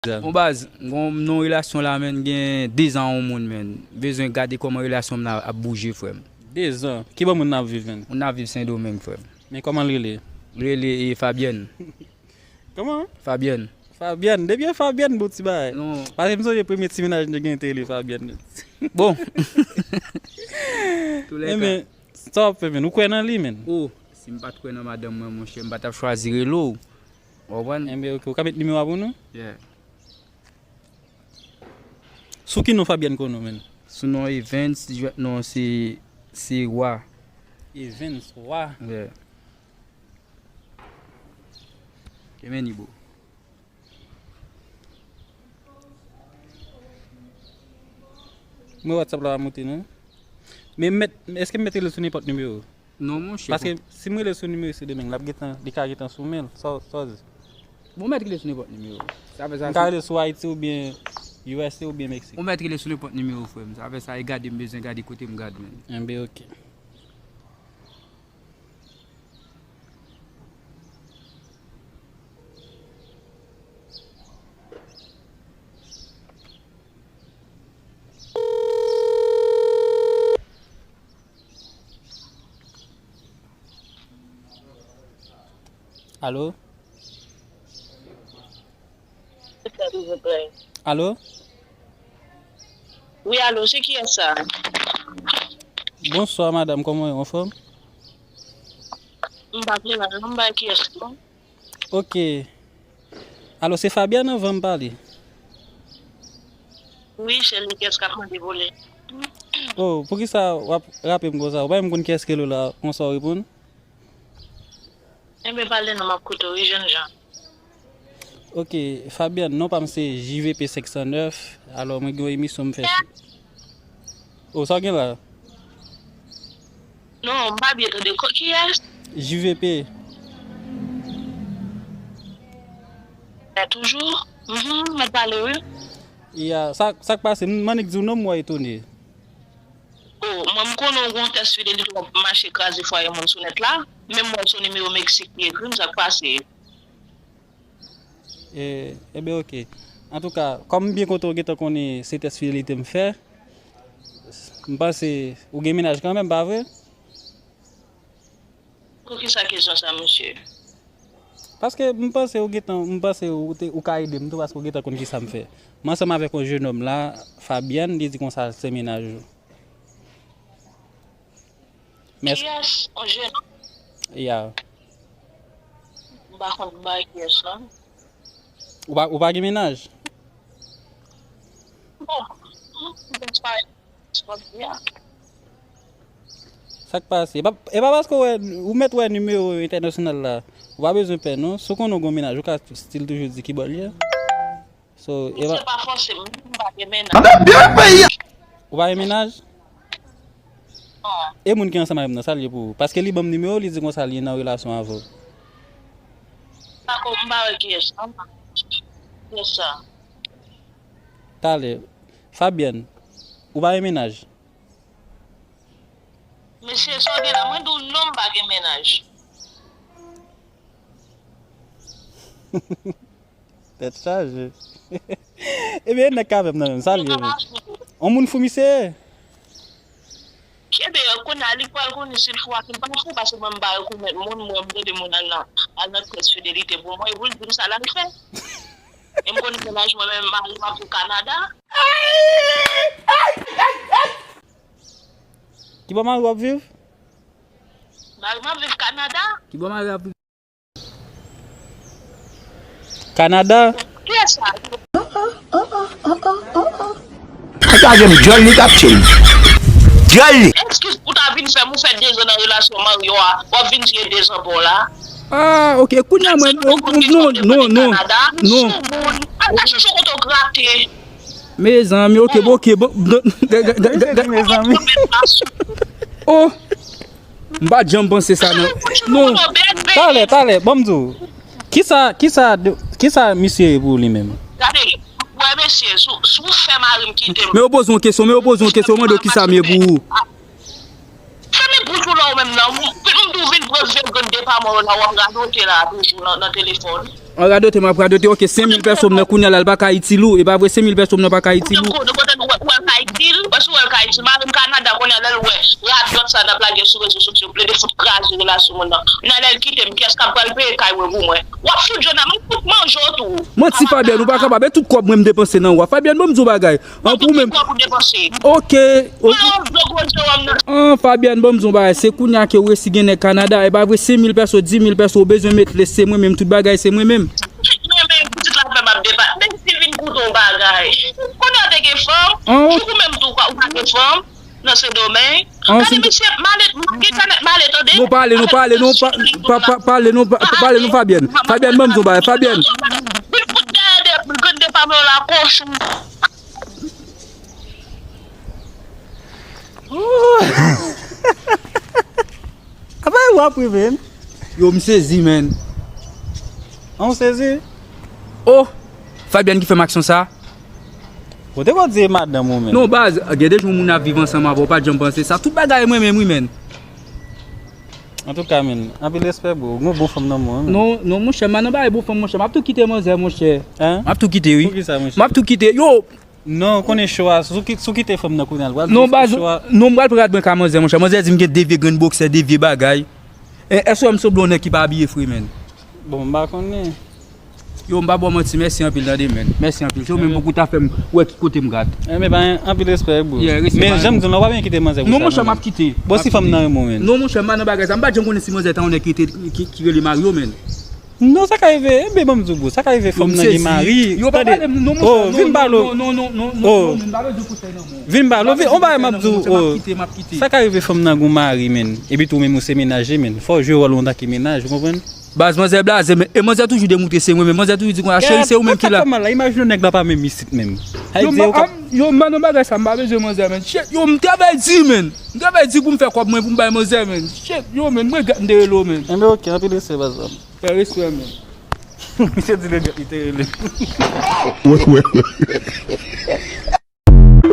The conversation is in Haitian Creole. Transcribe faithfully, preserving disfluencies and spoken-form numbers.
Bon baz, m gon m nan yon relasyon la, menn, gen dezan yon moun, menn. Bezwen gade kòman relasyon m nan ap bouje, frè m. Dezan? Ki bò moun nan ap viv, menn? Moun nan ap viv Sendomeng, frè m. Men kòman l rele? Li rele, e, Fabienne. Kòman? Fabienne. Fabienne, depi e Fabienne, bon ti bagay. Non. Paske m sonje premye ti mennaj mwen te gen te rele Fabienne. Bon. Toulèka. Enben, sa w ap fè, menn? Ou kwè nan li, menn? Oh, si m pa t kwè nan madanm mwen, monchè, m pa t ap chwazi rele w. Ou konprann? Enben, ok, ou ka met nimewo a pou nou? Yeah. Sou ki non Fabienne konnen w, menn? Sou non Evans, jwèt non se, se Wa. Evans Wa? Yeah. Kenbe ni, bro. Mwen WhatsApp la pa moute, non. Men m mèt, èske m mèt rele sou nenpòt nimewo? Non, monchè. Paske si m rele sou nimewo Sendomeng, l ap gentan, li ka gentan sou men l. Sa, sa w di? Bon, mèt rele sou nenpòt nimewo. Sa fè sa. M ka rele sou Ayiti oubyen U S A oubyen Meksik. Ou mèt rele sou nenpòt nimewo, frè m. Sa fè sa, e gade m bezwen gade kote m gad, menn. Enben, ok. Alo? Alo? Wi, alo, se kiyès sa? Bonswa, madanm, kòman w ye, anfòm? M pa pi mal, non, m pa kiyès, non. Ok. Alo, se Fabienne anvan m pale? Wi, se li kiyès k ap mande pou li. Oh, poukisa w ap rape m konsa? Ou pa menm konn kiyès ki rele w la, konsa w reponn? Enben, pale non, m ap koute w, wi, jènjan. Ok, Fabienne, non pa m se J V P senk san nèf. Alò, mwen gen yon emisyon m fè sou. Oh, sa w gen la? Non, m pa byen tande. Ko-, kiyès? J V P. Toujou? Mhm, m ap pale, wi. Ya, sa, sa k pase? M annik di w non, m wè etone. Oh, mwen, m konnen w gen yon tès fidelite w ap mache kraze fwaye moun sou nèt la. Menm mwen, se nimewo Meksik ki ekri m, sa k pase? E, enben, ok. Antouka, kòm m byen kontan w gentan konnen se tès fidelite m fè, m panse ou gen mennaj kanmenm, pa vre? Poukisa kesyon sa, mesye? Paske m panse ou gentan, m panse ou te, ou ka ede m tou, paske ou gentan konn kisa m fè. M ansanm avèk yon jenòm la, Fabienne, li di konsa se mennaj ou. Kiyès? Yon jenòm? Ya. M pa konn bagay kiyès la. Ou pa, ou pa gen mennaj? Bon, m pa Sa k pase? E pa, e pa paske w wè, ou mèt wè nimewo entènasyonal la. Ou pa bezwen pè, non. Si w konnen w gen yon mennaj, ou ka still toujou di ki bò l ye. So, e pa. Se pa fòse, m pa gen mennaj. Ou pa gen mennaj? Non. E moun ki ansanm avè m nan, sa l ye pou ou? Paske li ban m nimewo, li di konsa li nan relasyon avè w. Dakò, m pa wè kiyès, non. Kiyès sa? Talè. Fabienne, ou pa gen mennaj? Mesye, sa w gen la? Mwen di w non, m pa gen mennaj. Tèt chaje. Ebyen, e nèg k avè m nan menm, sa l ye menm? On moun fou misye ye? Kenbe, kounye a, li pral konnen si l fou ak li pa fou, paske mwen, m pa rekonèt moun, mwen, m tande moun al nan, al nan tès fidelite pou mwen, e pou l di m sa l al fè. E m konnen mennaj mwen menm, mari m ap viv Kanada. Ki bò mari w ap viv? Mari m ap viv Kanada. Ki bò mari w ap viv? Kanada. Kiyès sa? Sa gen djòl li k ap tchil. Djòl li. Eskiz pou ta vin fè m, ou fè dezan nan relasyon mari w a, w ap vin tiye dezan pa w la. Ah, ok, kounye a mwen, non, non, non, non. Kanada, non. Soumoun, al chache kote w grate. Mezanmi, ok, bon, ok, bon. Mezanmi. Oh, m pa t janm panse sa, non. Non, talè, talè, ban m di w. Kisa, kisa, kisa misye ye pou ou li menm? Gade, wè mesye, si w, si w fè mari m kite m. Men yo poze yon kesyon, men yo poze yon kesyon, yo mande w kisa m ye pou ou. Fèmen bouch ou la ou menm nan. M, m di w vin pran vye grenn de pa mwen yo la, w ap radote la toujou nan, nan telefòn. An radote, m ap radote, ok, senk mil pèso m nan kounye a la, l pa ka itil ou, e pa vre, senk mil pèso m nan pa ka itil ou. Kote, kote, kote, ou wè l ka itil, wè si w wè l ka itil, m al Kanada kounye a, lè l wè radòt sa n ap lage sou rezo sosyo, plede fout kraze relasyon moun nan. Kounye a lè l kite m, kiyès k ap pral peye kay mwen pou mwen? W ap fout jwenn nan, m ap fout manje w tou. Manti, Fabienne, ou pa kapab, e tout kòb mwen m depanse nan ou a. Fabienne, ban m di w bagay. An pou menm. Ok, ok. An, Fabienne, ban m di w bagay. Se kounye a ke w resi gen nèg Kanada. E pa vre, senk mil pèso, dis mil pèso, ou bezwen met lès, se mwen menm, tout bagay, se mwen menm. Men, men, pitit la fè m ap deba. Men si vin koute w bagay. Kounye a te gen fanm, jou ou menm tou, ou pa gen fanm, nan Sendomeng. Gade mesye, malè, malè, tande. Non, pale, non, pale, non, pa, pa, pa, pale, non, pa, pale, non, Fabienne. Fabienne, ban m di w bagay, Fabienne. Vin fout dèyè de grenn de fanm yo la, kochon. Apa w ap ri, menn? Yo, m sezi, menn. An, w sezi? Oh! Fabienne ki fè m aksyon sa? Ou te konn di e madanm ou, menn. Non, baz, gen de jou moun ap viv ansanm avè w, pa t janm panse sa. Tout bagay mwen menm, wi, menn. Antouka, menn, anpil respè, bro. Ou gon bon fanm nan men w, menn. Non, non, monchè, m pa nan bagay bon fanm, monchè. M ap tou kite manzè, monchè. Hein? M ap tou kite, wi. Poukisa, monchè? M ap tou kite. Yo, non, konnen cho a, si w ki-, si w kite fanm nan kounye a, l pral... Non, baz, cho a. Non, m pral pran rad mwen ka manzè, monchè. Manzè di m gen de vye grenn boksè, de vye bagay. E, èske w wè m sanble yon nèg ki pa abiye fre, menn? Bon, m pa konnen. Yo, m pa ba w manti, mèsi anpil, tande, menn. Mèsi anpil. Se ou menm pou ta fè m wè ki kote m gat. Enben, pa anpil respè, bro. Yeah, respè. Men jan m di w la, w pa byen kite manzè pou sa, non, monchè, m ap kite. Bon, si fanm nan renmen w, menn. Non, monchè, m pa nan bagay sa. M pa t janm konnen si manzè ta yon nèg ki te, ki, ki rele Mario, menn. Non, sa ka rive. Enben, ban m di w, bro, sa ka rive fanm nan gen mari. Yo, pa pale m, non, monchè, oh, non, vin pale. Non, non, non, non, non, oh, non, non, m pa bezwen konsèy nan men w. Vin pale, vin, on bagay m ap di w, oh. M ap kite, m ap kite. Sa ka rive fanm nan gon mari, menn. Epi tou menm ou se menaj li, menn. Fò w jwe wòl ou antanke menaj, ou konprann? Baz, manzè blaze, men, e manzè toujou demontre se mwen menm. Manzè toujou di konsa, cheri, se ou menm ki la. Imajine nèg la pa menm isit menm. Yo, m pa nan bagay sa, m pa bezwen manzè, menn. Shit, yo, m travay di, menn. M travay di pou m fè kòb mwen, pou m bay manzè, menn. Shit, yo, menn, mwen gad m te rele w, menn. Enben, ok, anpil respè, baz la. Fè respè, menn. Misye di regrèt li te rele. Wè, wè, wè.